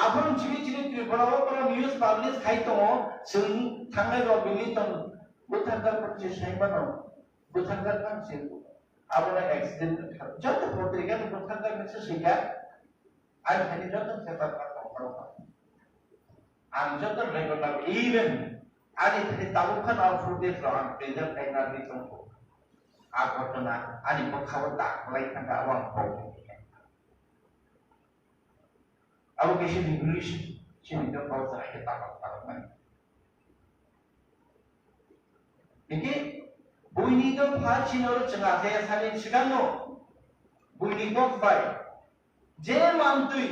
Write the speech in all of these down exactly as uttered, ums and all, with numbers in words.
Aphuru chini chini Tripura o bono news publish khai tongo, chwng thangnai rok bini tong bwtharjak phano se sai mano, bwtharjak phano se abono accident wngkha. Joto potrika no bwtharjak no se swika, ani thani joto se paper tong phano. Ang joto regular even ani thani tabuk phano footage rok ang present khai narwi tongkho. A ghotona ani bwkhao tak lai thangkha, abo ang kok. Abo kaisa revolution, chini dopha o chwrai khe tabok tabok mani. Hingkhe buini dopha chini oro chwng achaia sani swkangno buini kok bai je mantwi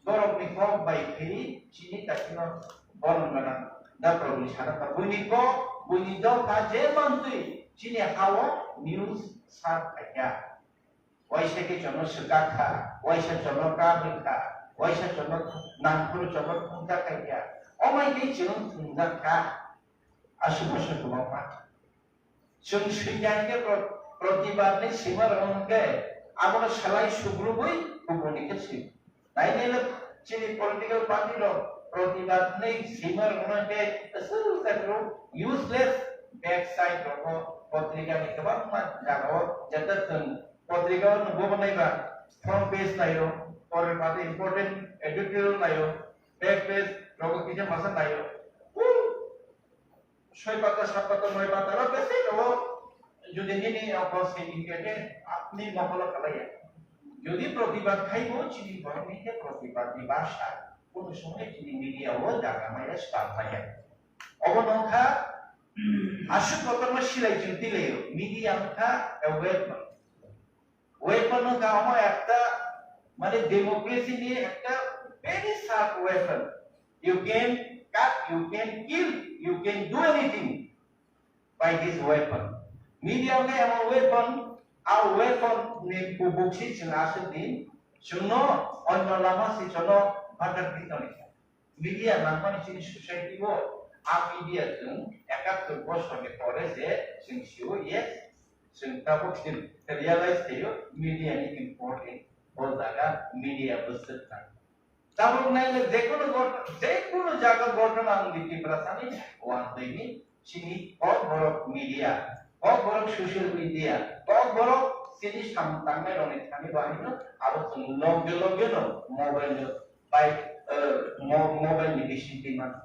borokni kok bai khe chini takino borom gana da borokni sana kha. Buini kok, buini dopha je mantwi chini hao news sar khaikha. Waisa khe chono swkak kha, waisa chono kar rwkha, waisa chono nangphuru chono thumjak khaikha. Omai khe chwng thumjak kha. Aswk bwswk kwbangma. Chwng swikha hwnkhe pro-, protibad ni sima rw hwnkhe abono salai sugrubui kubuni khe swi. Nainai le chini political party rok protibad ni sima rw hwnkhe aswk useless backside rogo potrika ni kwbangma jagao jeta chwng Potrika o nungbo bo naiba, front page naio, pore pate important editorial naio, back page rogo kisa masa naio. Uu, soi pata, sat pata, noi pata ro besi rogo jodi nini oko se hingke ke apni mokolo kalaiya. Jodi protibad khaibo chini borok ni ke protibad ni basa, kono somoi chini media o jaga maya star maya. Obo nongkha aswk kotorma silai chwng tilaio, media wngkha a weapon. Weapon no kamo ekta, mane democracy ni ekta very sharp weapon. You can cut, you can kill, you can do anything by this weapon. Media wngkha emo weapon, a weapon ni kubuk si chwng aswk di, chwngno onno lama si chwngno bhatak di toni. Media nangmani chini society o a media chwng ekattor bosor ni pore je chwng sio, yes, chwng tabuk chwng realize khaio media ni important o jaga media bwswk nang. Tabuk naile jekono got-, jekono jaga ghotona wngdi Tiprasani wngtwi ni chini Kokborok media, Kokborok social media, Kokborok chini samung tangnai rokni thani bahai no abo chwng loge loge no mobile no bai, eh, mo-, mobile ni bisingtwi mano.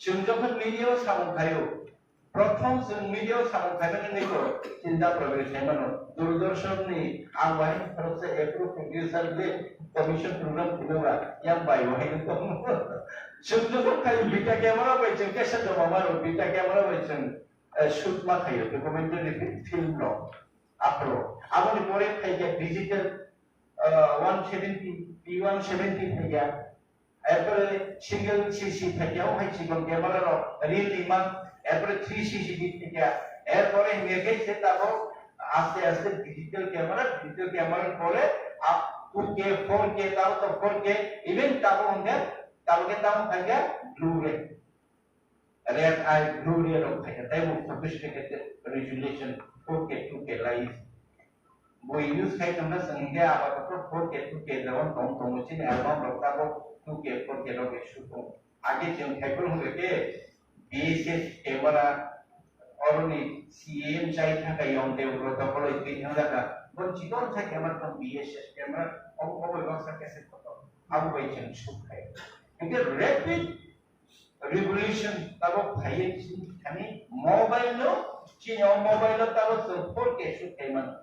Chwng jokhon media o samung khaio, prothom chwng media o samung khaimani niko chinta progress khaimano. Doordarshan ni ang bahai khoroksa approve producer le commission program khulaiba yang bai bahai no tongo. Chwng jokhon khaio beta camera bai chwng kaisa joma maro, beta camera bai chwng eh, shoot ma khaio documentary fi-, film rok. Aphuru aboni pore phaikha digital, eh, one seventy, P one seventy phaikha. Erpore single C C phaikha, o hai chikon camera rok reel ni man. Erpore three C C D phaikha. Erpore hingkhe se tabok aste aste digital camera, digital camera ni pore up two K, four K, tabok to four K, even tabok hingkhe tabok khe tabok phaikha Blu-ray. Red eye, Blu-ray rok phaikha, tei bo chobbish megapixel resolution, four K, two K lai. Bo use khai tongna chwng hwnkhe apatot four K, two K jagao tong tongo, chini album rok tabok two K, four K rok shoot tongo. Age chwng khaipor hwnkhe khe V S S camera, oroni C M chai thangkha yong tei ulo tokolo twi thangjakha. Bo chikon sa camera tong V S S camera, obo obo baksa cassette kotor. Abo bai chwng shoot khai. Hwnkhe rapid revolution tabok phaiwi chini thani mobile no, chini o mobile no tabok chwng four K shoot khai mano.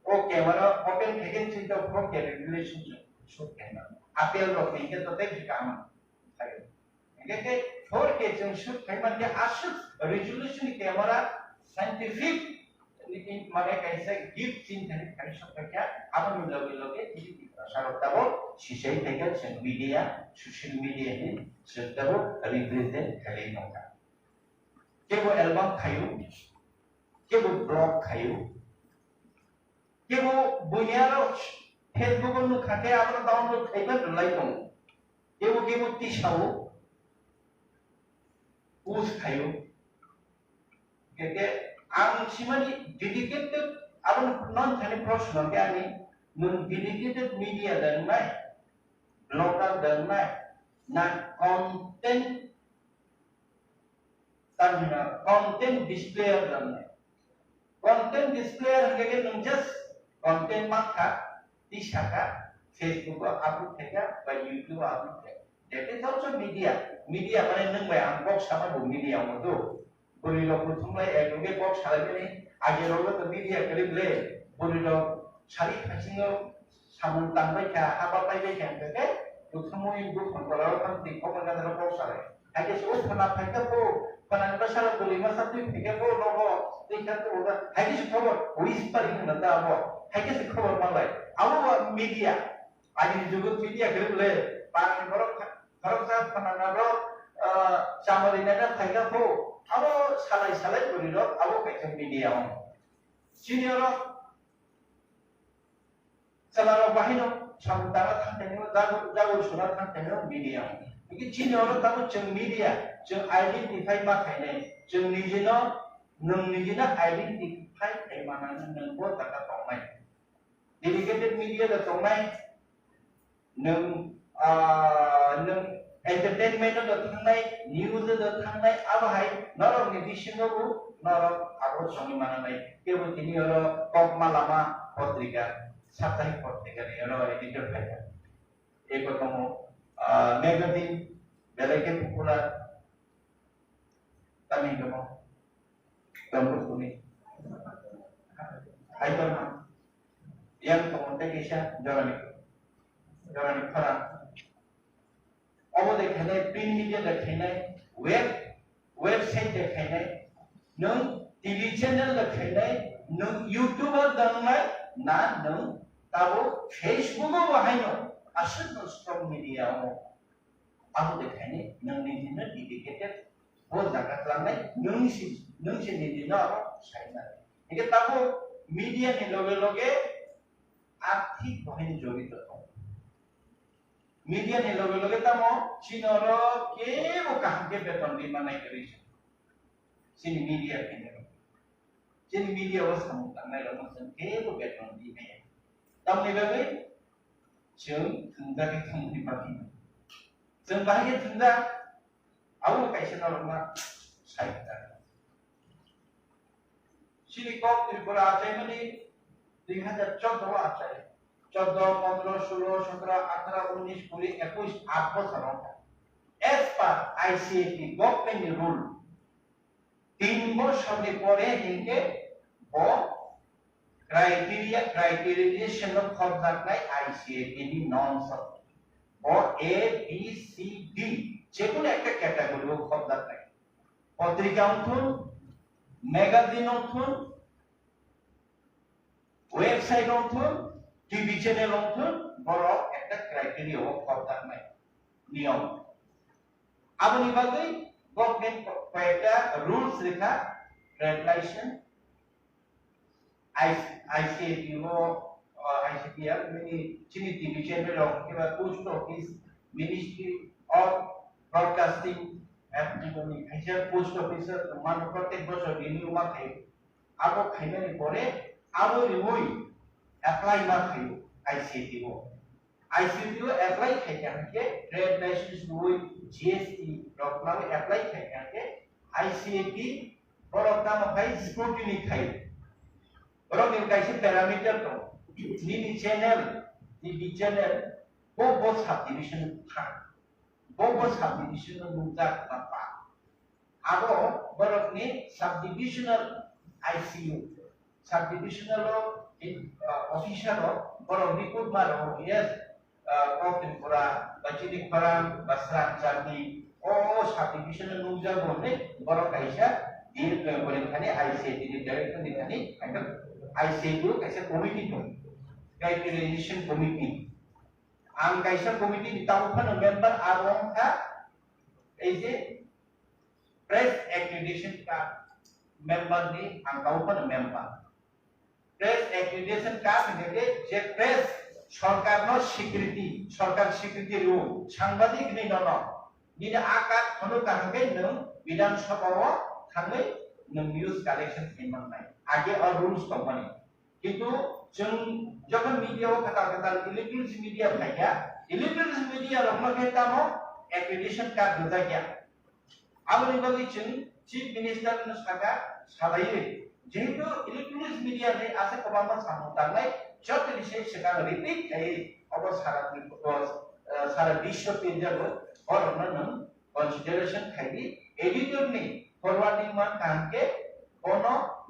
O camera open khai khe chini tabok four K resolution chwng shoot khai mano. Apple rok ni khe to tei kaham khaio. Hingkhe khe four K chwng shoot khai mankhe aswk resolution ni camera scientific Nini mane kaisa gift chini thani thani sok khaikha, aboni loge loge chini Tiprasa rok tabok sisai khaikha chwng media, social media ni chwng tabok represent khailai tongkha. Kebo album khaio, kebo blog khaio, kebo buini aro Facebook o nukha khe abono download khaiba rwlai tongo, kebo kebo tisao post khaio. Keke ang simani dedicated, aboni non thani proshno khe ani nwng dedicated media da wngnai? Blogger da wngnai, na content, tamni hwnkhe content displayer da wngnai. Content displayer hwnkhe nwng just content mankha, tisakha, Facebook o upload khaikha, ba YouTube o upload khaikha. That is also media. Media mane nwng bai ang kok sama bo media wngkha do. Bwrwi rok bo thumlai ek loge kok salaimani age rok to media kwrwi le bwrwi rok sari phasingo samung tangbai kha, haba paibai kha hwnkhe bo thumwi buphang tola o thang twi kok wngkha kok salai. Haikhe se o phana phaikha bo, phana ni bwsalo bwrwi masa twi phaikha bo nogo twi kha to bo haikhe se khobor whispering hwnna ta abo haikhe se khobor manlai abo media. Ani jugo media kwrwi le bang borok Khoroksa phwrwngnairok, ah, chamari naina phaikha pho, abo salai salai bwrwirok abo kaisa media o. Chini oro chwlarok bahaino samung tangna thangthaino, jagul, jagul suna thangthaino media o. Hingke chini oro tamo chwng media, chwng identify ma khainai, chwng nijino, nwng nijino identify khai manani nwng bo jaga tongnai. Dedicated media da tongnai, nwng, ah, nwng entertainment da thangnai, news da thangnai, abo hai norok ni bisingo bo norok abo songwi mananai. Kebo tini oro Kokma Lama potrika, saptahik potrika ni oro editor phaikha. Eko tongo, ah, magazine, belai khe popular, tamni tongo. Tongkuni. Hai tongma. Yang tongo tei kaisa jorani, jorani khorang. Obo de khainai print media de khainai, web, website de khainai, nwng T V channel de khainai, nwng YouTuber de wngnai, na nwng tabo Facebook o bo haino aswk no strong media o. Abo de khainai nwng nini no dedicated bo jaga twlangnai nwng si, nwng si nini no abo sainai. Hingke tabuk media ni loge loge arthik bahai ni jorito tongo. Media ni loge loge tamo chini oro kebo kaham khe beton ri manai kwrwi se. Chini media khainai. Chini media o samung tangnai rok no chwng kebo beton ri maya. Tamni bagwi chwng thwngjak khe thwngmani bagwi. Chwng bahai khe thwngjak, abo kaisa norokno sai kha. Chini kok Tripura achaimani dui hazar choudo o achai. Choudo, pondro, sulo, sotro, atharo, unis, kuri, ekush, aat bochor wngkha. As per I C A T government ni rule, tin bochorni pore hinkhe bo criteria, criteriaization no khobjaknai I C A T ni norms o. Bo A, B, C, D, jekunu ekta category o khobjaknai. Potrika wngthun, magazine wngthun, website wngthun, T V channel wngthun, borok ekta criteria o khobjaknai niyom. Aboni bagwi government ko-, koyekta rules rikha, trade license, I C-, I C A T o, uh, I C A T ya, nini chini T V channel rok, kiba post office, Ministry of Broadcasting, eh, nini kaisa post office o mano protek bosor renew ma khaio. Abo khaimani pore abo riui apply ma khaio I C A T o. I C A T o apply khaikha hwnkhe trade license riui G S T rok nangwi apply khaikha hwnkhe I C A T borok tamo khai scrutiny khai. Borok ni kaisa parameter tongo. Nini channel, T V channel, bo, bo subdivision thang. Bo, bo subdivision no nungjak ba pa. Abo borokni subdivisional I C U, subdivisional o, eh, officer o borok report ma rwo, yes, eh, o Tripura, ba chini khorang, ba srang jati, o, o subdivision o nungjago hinwi borok kaisa di, eh, boni thani I C A T ni director ni thani kaisa I C A T o kaisa committee tongo, characterization committee. Ang kaisa committee ni tabuk phano member, abo wngkha ei je Press Accreditation Card member ni ang tabuk phano member. Press Accreditation Card hwnkhe je press sorkar no security, sorkar security rw, sangbadik hinwi nono. Nini a card phano kaham khe nwng Bidhan Sabha o thangwi nwng news collection khlai mannai. Age o rules tongmani. Kintu chwng jokhon media o kwtal kwtal electronic media phaikha, Electronic media rokno khe tamo accreditation card rwjak ya. Aboni bagwi chwng Chief Minister no saka, salaiwi, jehetu electronic media ni aswk kwbangma samung tangnai, jotoni se swkang repeat khaiwi obo sara, eh, sara biswo tinjago, borokno nwng consideration khai di, editor ni forwarding man kaham khe bono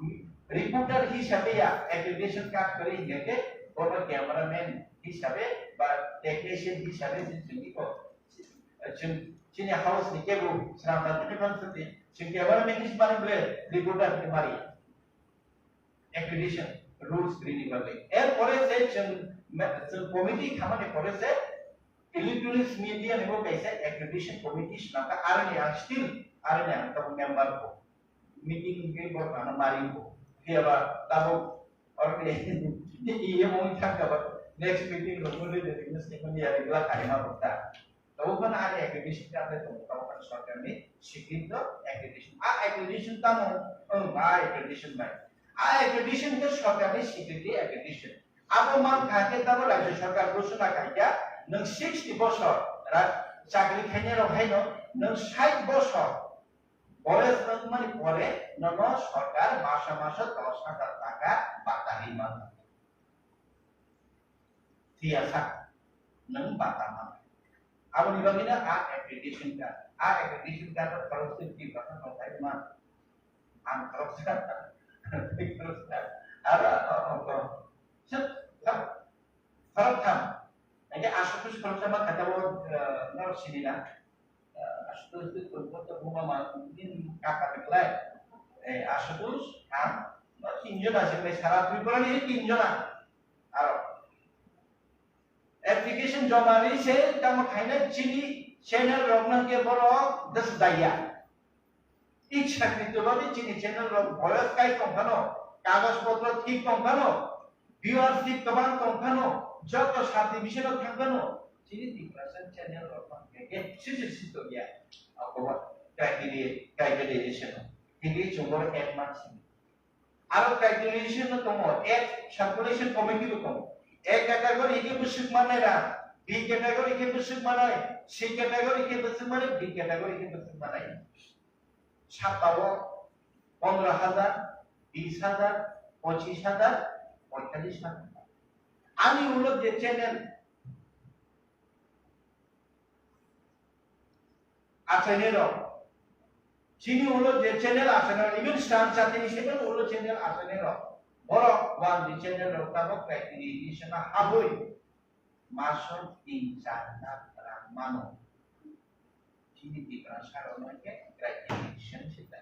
reporter hisabe ya, accreditation card kwrwi hinkhe bono cameraman hisabe ba technician hisabe se chwngwi ko. Chwng chini house ni kebo swnamna thani man sati, chwng cameraman hisabe mani ble reporter ni mari. Accreditation rules kwrwini bagwi. Er pore se chwng, chwng committee khamani pore se electronics media ni bo kaisa accreditation committee swnamkha, aroni ang still, aroni ang tabuk member bo. Meeting hwnkhe bo ano mari bo. Phiya ba tabuk aroni iye mung thangkha ba next meeting rok muli de business ni muli ya regular khaima bo ta. Tabuk phano ani accreditation card bai tongo, tabuk phano sorkarni swikrito accreditation. A accreditation tamo? Wng, a accreditation bai. A accreditation khe sorkarni swikriti accreditation. Abo man kha khe tamo rajya sorkar ghosona khaikha, nwng sixty bosor ra-, chakri khainai rok haino nwng sait bosor boyos wngmani pore nono sorkar masa masa dos hajar taka bata ri mano. Thiyasa nwng bata man. Aboni bagwino a accreditation card, a accreditation card o khoroksa fee bata tongthai man. Ang khoroksa, khoroksa, aro, o, o, o, sep, sep, khoroktham. Hingke aswk khoroksa ma khatao, eh, norok sini na. Aswk twi twi tongkha tongkha ma nini kaka beklai. Eh, aswk twi ham. No tinjon aswk bai sara Tripura ni tinjon a. Aro. Application joma ri se tamo khaina chini channel rok no ke borok das daya. Ichha khito bani chini channel rok boyos kai tongphano, kagoj potro thik tongphano, viewership kwbang tongphano, joto subdivision o thangphano, chini Tiprasa channel rok bang khe sisi sito ya. Akoba criteria, criterization. Hingke chungo advance. Aro criterization no tongo, A circulation committee bo tongo. A category hingke bwswk mannai rang, B category hingke bwswk mannai, C category hingke bwswk mannai, D category hingke bwswk mannai. Saptao pondro hajar, bis hajar, pochis hajar, poitallis hajar. Ani ulo je channel achainai rok, chini ulo je channel achainai rok, even Stan Chatini se ulo channel achainai rok, borok wan di channel rok tabok criteria ni sema haboi. Masuk tin char lakh rang mano. Chini Tiprasa rok no khe criterization se ta.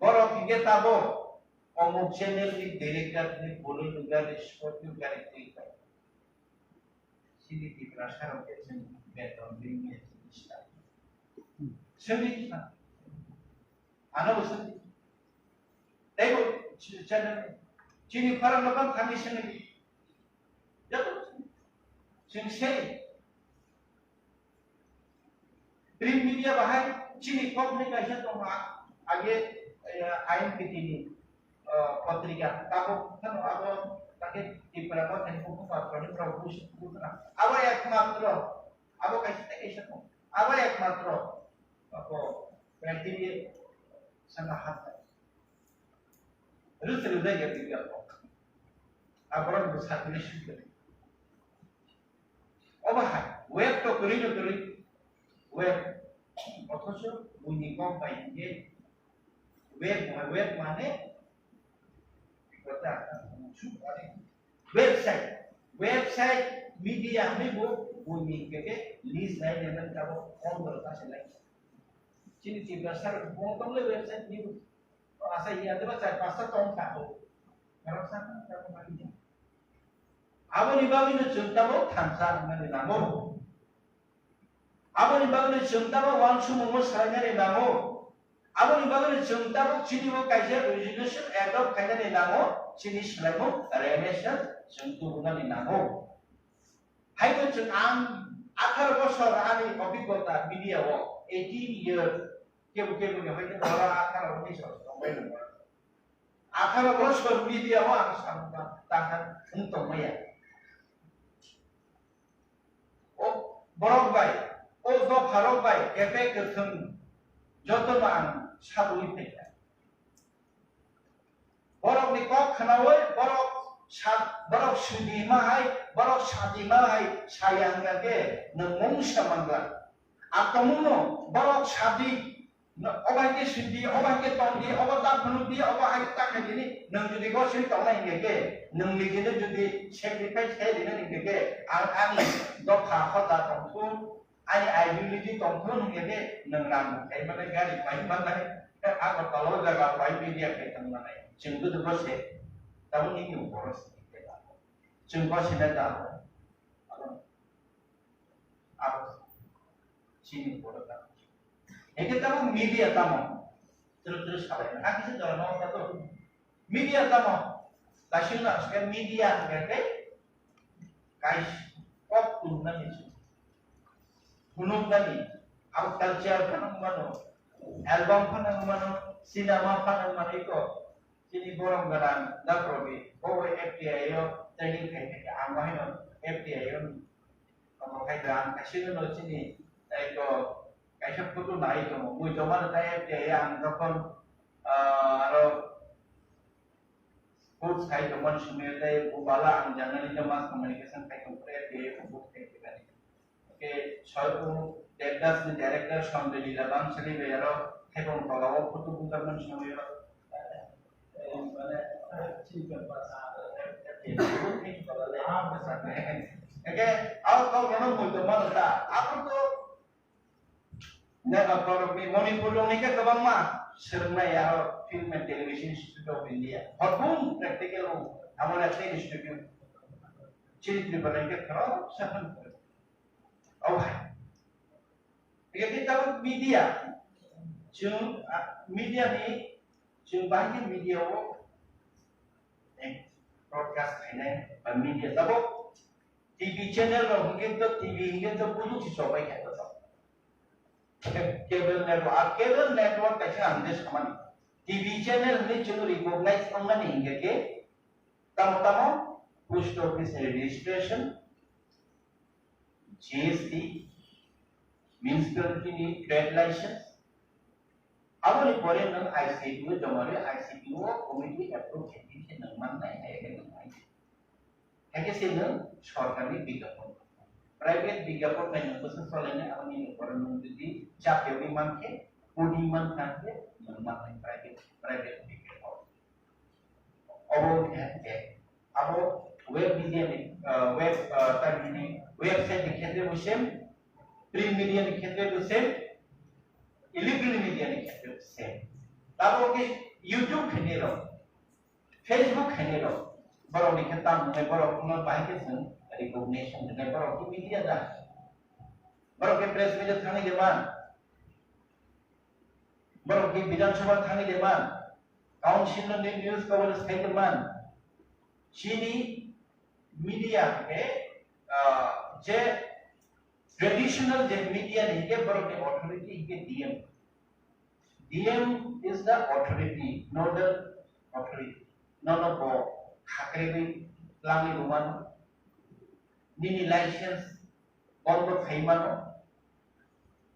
Borok hingke tabo omuk channel ni director ni boloi ni gari, sporting gari twi kai. Chini Tiprasa rok khe chwng beton ringya chini star. Sengdi sa. Ano bo sengdi. Tei bo channel chini pharang no bang thani sengdi. Joto chwng sei. Print media bahai chini kok ni kaisa tongo, age, eh, I M P T ni, eh, patrika, tabuk phano abo, take Tipra Motha ni buku patro ni borok busi buku na. Abo ekmatro, abo kaisa tei kaisa tongo. Abo ekmatro, abo criteria sana hata. Rwchwrwk jai ya bidyako. Aborok bo circulation kwrwi. Obo hai, web to kwrwi no kwrwi. Web. Othocho buini kok bai hingke web, web mane website. Website media hwnwi bo buini hingke list nai nai tabo pondro ta se lai. Chini Tiprasa rok bo tong le website ni. Asa iya de ba char pasta tong kha bo. Karok sa ka ko mani. Aboni bagwi no chwng tamo thansa wngmani nango. Aboni bagwi no chwng tamo wansukmung no salainani nango. Aboni bagwi no chwng tamo chini bo kaisa resolution adopt khainani nango, chini swlaimung renaissance chwng tubunani nango. Hai no chwng ang atharo bosor ani obhiggota media o, eighteen years, kebo kebo ni hoite bora atharo bosor tongbai nang. Atharo bosor media o ang samung tangkha wng tongmaya. Borok bai, o dopharok bai kebek kwthwng jotono ang sabwi phaikha. Borokni kok khnaui borok sa-, borok sudi ma hai, borok sadi ma hai saya hwnkha khe nwng mungsa mangla. Atomungno borok sadi, no, obo hai khe sudi, obo hai khe tongdi, obo ta phunukdi, obo hai khe ta khaidini, nwng jodi gosiri tongnai hwnkhe khe, nwng nijino jodi sacrifice khai rina hwnkhe khe, ang ani dopha hoda tongthun, ani ideology tongthun hwnkhe khe, nwng rang khai manai, gari pai manai, Agartala o jaga pai media khai tong manai, chwng bwdwbo se, tabuk nini uporo se, chwng bo sinai da. Abo chini borok ta. Eke tamo media tamo. Terus terus sabai. Aki se dalam apa tu? Media tamo. Kasih nak sekarang media sebagai kais kok tunna ni. Hunung nani. Au culture kan mano. Album kan mano. Cinema kan mano iko. Chini borok gadang da probi. Bo F T I o training khai khai ang bahai no F T I o Omo khai da ang kaisa no chini tei ko kaisa photo nai tongo. Mui tongma no tei F T I ang jokhon, ah, aro sports khai tongma ni somoi tei bubala ang journalism mass communication khai tong F T I ko sports khai tong kani. Oke, Soipu Devdas ni director Sanjay Leela Bhansali bai aro khai tong tola o photo bujak mani somoi o Eke, au kok no mui tongma no ta. Abo to ne ba borok ni Manipur rok ni khe kwbangma swrwngnai aro Film and Television Institute of India. Horkun practical o amo le tei institute. Chini Tripura ni khe khorok sa phano. Au hai. Eke tabuk media. Chwng, ah, media ni Chwng bahai khe media o, eh, broadcast khainai ba media tabuk T V channel rok hwnkhe to T V hwnkhe to bujuk se chobai kha to. Cable network, ah, cable network kaisa ang de samani. T V channel hwnwi chwng recognize wngnani hwnkhe khe tamo tamo post office registration, G S T, municipality ni trade license, Aboni pore nwng I C T o joma rwi, I C T o committee approve khe twi khe nwng mannai, hai khe nwng mai. Hai khe se nwng sorkarni bigyapon. Private bigyapon bai nwng bwswk cholainai, aboni pore nwng jodi chakri wngwi man khe, coding man kha khe nwng mannai private, private bigyapon. Obo wngkha je abo web media ni, ah, web, ah, tamni website ni khetre bo same, print media ni khetre bo same, electronic media ni khetre bo same. Tabo khe YouTube khainai rok, Facebook khainai rok, borok ni khe tamo hwnwi borok no bahai khe chwng recognition rwnai, borok khe media da, borok khe press media thangwi de man. Borok ni Bidhan Sabha thangwi de man, Council no news coverage khai de man. Chini media khe, ah, je traditional je media ni hwnkhe borok ni authority hwnkhe D M. D M is the authority, nodal authority. Nono bo khakregwi langwi rwmano. Nini license bondo khai mano.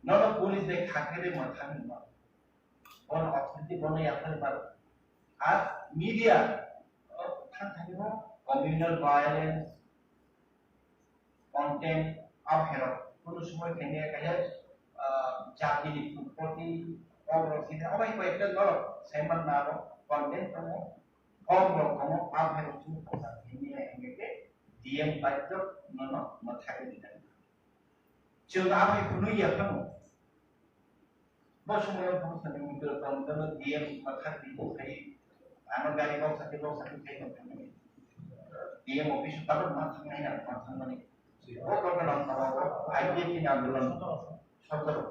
Nono police bai khakhe bai mwthangwi mano. Bono authority bono yaphar mano. Ar media, o, thang thani bo communal violence, content, apherok, kono somoi khainai kaisa, ah, jatini utpoti, kokrok sini, obai koi ekta norok saiman naro, content tongo, kokrok tongo, apherok chini kosa khainai hingke D M baidhyo nono mwthangwi rinani. Chwng abo hai phunukya phano. Bo somoio phano sani mukila tong tongno D M mathar di khai. Ano gari boksa khe boksa khe khai tong thangmani. D M office tabuk ma thangnai na ma thangmani. O ghotona sabo I P F T ni andolon. Sorkar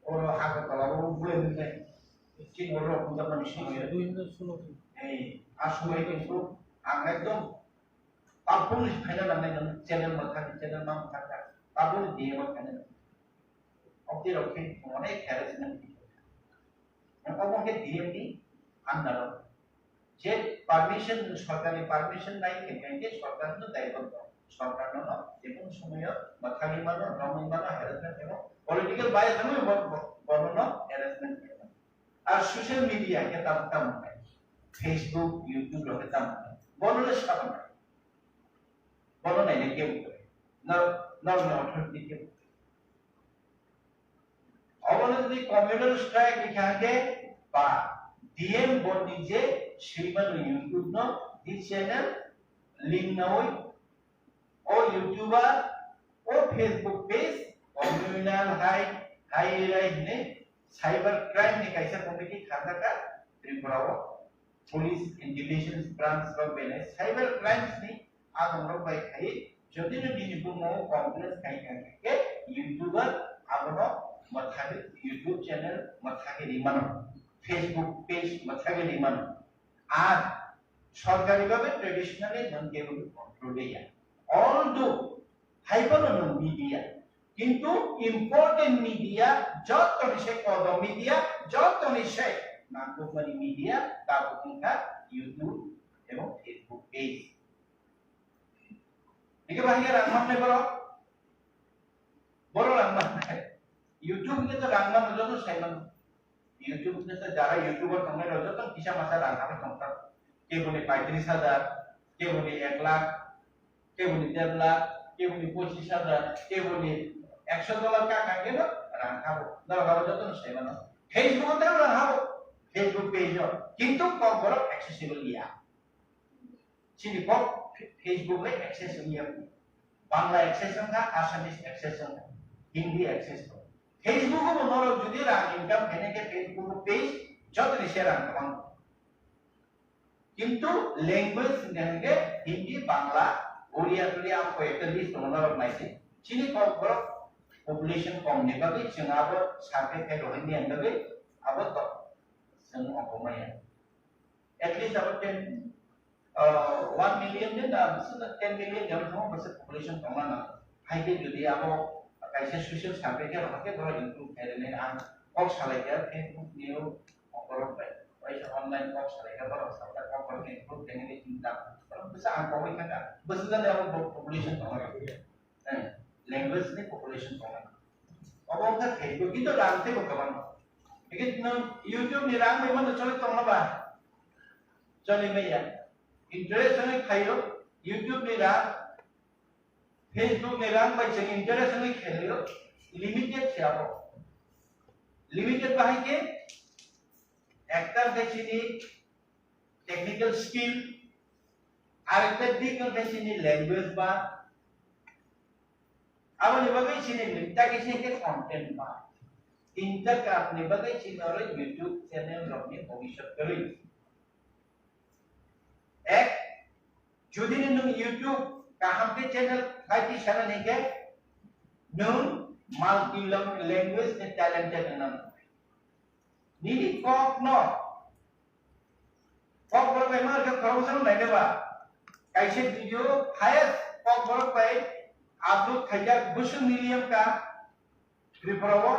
oro Agartala o bule nai. Chini oro punjab mani somoio. Ei, a somoio kintu ang ekdom Tabukni phaina nangnai nang channel mwthangni channel ma mwthangkha. Tabukni D M o phaina nangnai. Oboni rok khe onek harassment. Obo khe D M ni under o. Je permission, sorkarni permission nai khe, khe sorkarno daibotto. Sorkar no je kono somoyo mwthagwi mano, romwi mano, harassment khaimo, political bias wngwi bo, bo, bono no harassment khaimo. Ar social media khe tamo tamo nai, Facebook, YouTube rok khe tamo nai, bono le sabo nai, bono nainai kebo kwrwi, nor, norokni authority kebo kwrwi. Obono jodi communal strike ni kha khe ba D M bo nije swimano YouTube no di channel link nawi o YouTuber o Facebook page communal hai hai rai hine cyber crime ni kaisa committee kharjaka Tripura o police intelligence branch rok bene cyber crimes ni adongrok bai khai, jodi no bini bumo complain khai kha khe YouTuber abono mwthagwi YouTube channel mwthagwi ri mano, Facebook page mwthagwi ri mano. Ar sorkari babe traditionally non kebo control ya. Although hai bono no media, kintu important media, jotoni se kodo media, jotoni se nangkukmani media tabuk wngkha YouTube ebong Facebook page. Hingke bahai khe rang mannai borok? Borok rang mannai. YouTube hingke to rang mano, joto sai mano. YouTube hingke to jara YouTuber tongnai rok joto kisa masa rang habai tongkha. Keboni paitris hajar, keboni ek lakh, keboni der lakh, keboni pochis hajar, keboni ekso dollar ka kangkhe no rang habo. Norok abo joto no sai mano. Facebook o tei rang habo. Facebook page o. Kintu kok borok accessible ya. Chini kok Facebook le access wngya. Bangla access wngkha, Assamese access wngkha, Hindi access wngkha. Facebook bo norok jodi rang income khaina khe Facebook page jotoni se rang kwbang. Kintu language hingkha hingkhe Hindi, Bangla, Oriya tuli ang koi ekta list tongo norok naisi. Chini kok borok population kom ni bagwi chwng abo survey khe rohingya ni bagwi abo to chwng ongkha maya. At least abo ten, uh, one million din, uh, bwswk ten million jora thangma bwswk population tongma nang. Hai khe jodi abo kaisa social survey khe rohor khe borok improve khairani ang kok salai kha Facebook ni o borok bai. Waisa online kok salai kha borok salai kha kok borok improve khainani chinta. Borok bwsa ang kok wngkha kha. Bwswk jani abo bo-, population tongma nang. Eh, language ni population tongma nang. Obo wngkha Facebook, kintu rang teibo kwbang. Hingke nwng YouTube ni rang bai mano choli tongma ba? Choli maya. Interest wngwi khaio, YouTube ni rang, Facebook ni rang bai chwng interest wngwi khaio, limited se abo. Limited bahai khe ekta khe chini technical skill, arekta dik wngkha chini language ba, aboni bagwi chini nokta khe se khe content ba. Tinta kaam ni bagwi chini oro YouTube channel rokni bhobishyot kwrwi. Ek, jodi ni nwng YouTube kaham khe channel khai twi sana ni khe, nwng multi lang-, language ni talented wngna nang. Nini kok no, kok borok bai ma khe khoroksa no naina ba. Kaisa video highest kok borok bai upload khaijak bwswk million ka Tripura o.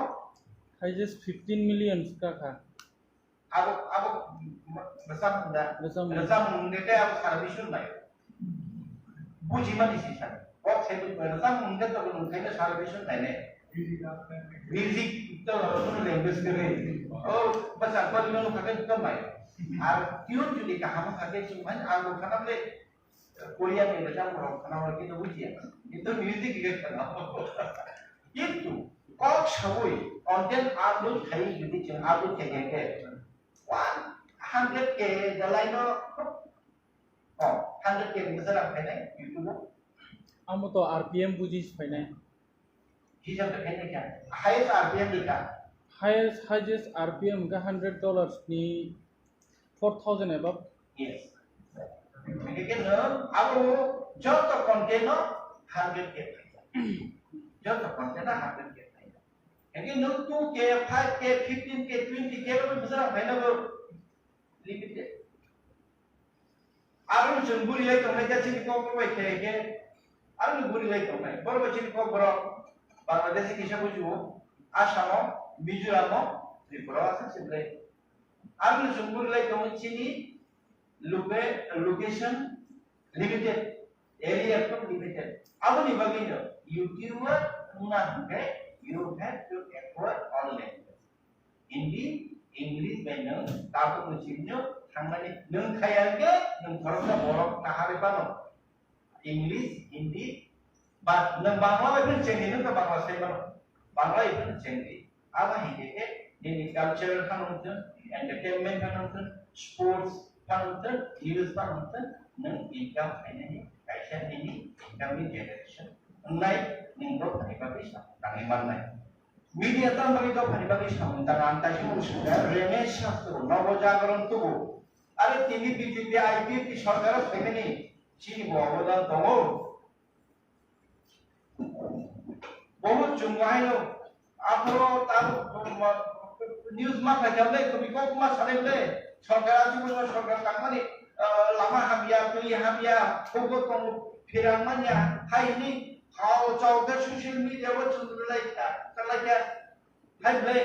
Highest fifteen million ka kha. Abo, abo rwchapmung da? Rwchapmung. Rwchapmung de tei abo sara bising nai. Bujimani si sani. Kok sai bujimani. Rwchapmung de to nung khaina sara bising nai ne. Music to nung language kere. Oh, basa ko nung khakai to mai. Ar tune jodi kaham khakai sung mai, ang khanam le. Korean ni rwchapmung rok khna horo kintu bujiya. Kintu music khe khna. Kintu kok sawi content upload khai jodi chwng upload khai khe one hundred K dalai no, oh, hundred K ni bwsa rang phainai YouTube o. Amo to R P M buji phainai. Hisab ta khainai kha. Highest R P M ni kha. Highest, highest R P M ka hundred dollars ni four thousand above. Yes. Hingke no, abo joto content no hundred K phaijak. Joto content no hundred K phaijak. Hingke no two K, five K, fifteen K, twenty K abo bwsa phaina bo limited. Aro chwng buri lai tongnai khe chini kok bai khe khe, aro buri lai tongnai. Borok bai chini kok borok Bangladesh kisa bujiwo, Assam o, Mizoram o, Tripura o asa se belai. Ang ni chwng buri lai tongo chini loca-, location limited. Area tong limited. Aboni bagwi no YouTuber wngna hwnkhe you have to acquire all language. Hindi, English bai nwng tabuk no chini no thangmani nwng khaya hwnkhe nwng khoroksa borok naharwi phano. English, Hindi, ba nwng Bangla bai phano chengdi nwng khe Bangla sai mano. Bangla bai phano chengdi. Abo hai khe khe nini culture phano wngthun, entertainment phano wngthun, sports phano wngthun, news phano wngthun, nwng income khainani kaisa nini income ni generation wngnai, nwng dophani bagwi samung tangwi mannai. Media tamo bagwi dophani bagwi samung tang ang kaisa mung swngnai, Renaissance Shastro, Nobo Jagaron tubu, are tini B J P I P F T sorkar phaimani chini bo obodan tongo. Bohut chwng bahaino aphoro tabuk news ma phaikha le, tumi kok ma sanai le, sorkar aswk sorkar tangmani, ah, lama hamya, twi hamya, hugo tongo phirang manya, hai hini hao chao khe social media o chwng lai kha, lai kha. Hai ble,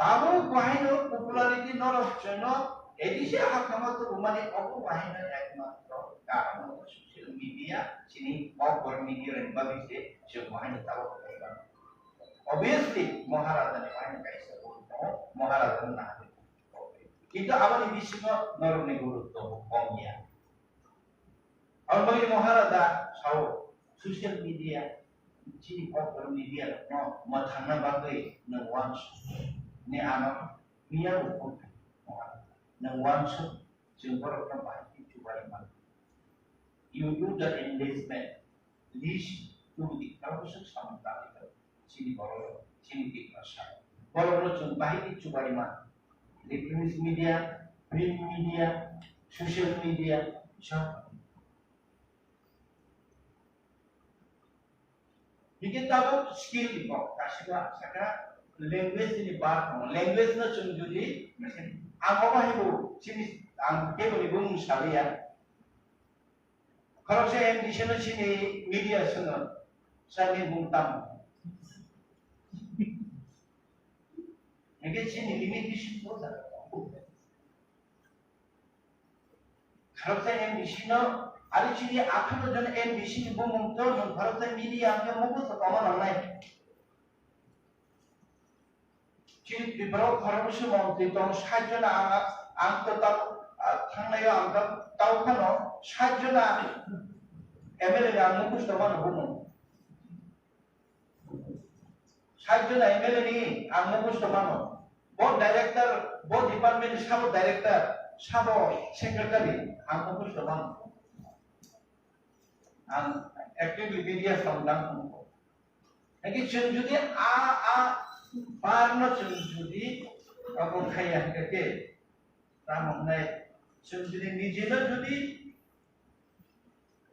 tabuk bahaino popularity norok chwngno A D C haphangma tubumani obo bahaino ekmatro karon social media, chini okbor media ni bagwi se chwng bahaino tabuk khlaiba. Obviously, Maharaja ni bahaino kaisa role tongo, Maharaja no nahadi. Kintu aboni bisingo norokni gurutto bo kom ya. Aboni bagwi Maharaja sao social media, chini okbor media no mwthangna bagwi nwng uansuk ni ano miya bo phone khai. Nwng uansuk chwng borokno bahai khe chubai man. You do the engagement, list to the, kaisa samung tangwi chini borok, chini Tiprasa. Borokno chwng bahai khe chubai man. Electronic media, print media, social media, job. Hingke tabuk skill ni kok, kasiba saka language ni bar tongo. Language no chwng jodi, ang obo hai bo, chini, ang kebo ni bumung saliya. Khoroksa M D C no chini media swngo, sani bung tamo. Hingke chini limitation ko jaga. Khoroksa M D C no, ari chini atharo jon M D C ni bumung to, nwng khoroksa media ang khe mukhung to tongma nangnai. Chini Tripura o khoroksa montri tong, sat jona ang, ang to tao, ah, thangnai o ang to tao phano, sat jona M L A ni ang mukhung to mano bumung. Sat jona M L A ni ang mukhung to mano. Bo director, bo department ni sabo director, sabo secretary ang mukhung to mano. Ang actively media samdang tongo. Hingke chwng jodi a, a bar no chwng jodi abo khaiya hingke ke tamo hwnai chwng jodi nije no jodi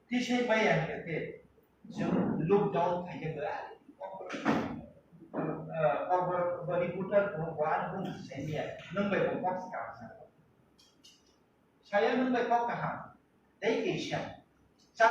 tisai maya hingke ke chwng lockdown khaikhe bo, ah, bo, bo, bo reporter bo, bo ano bung tisai maya, nwng bai bo kok swkang sa. Saya nwng bai kok kaham. Tei kaisa,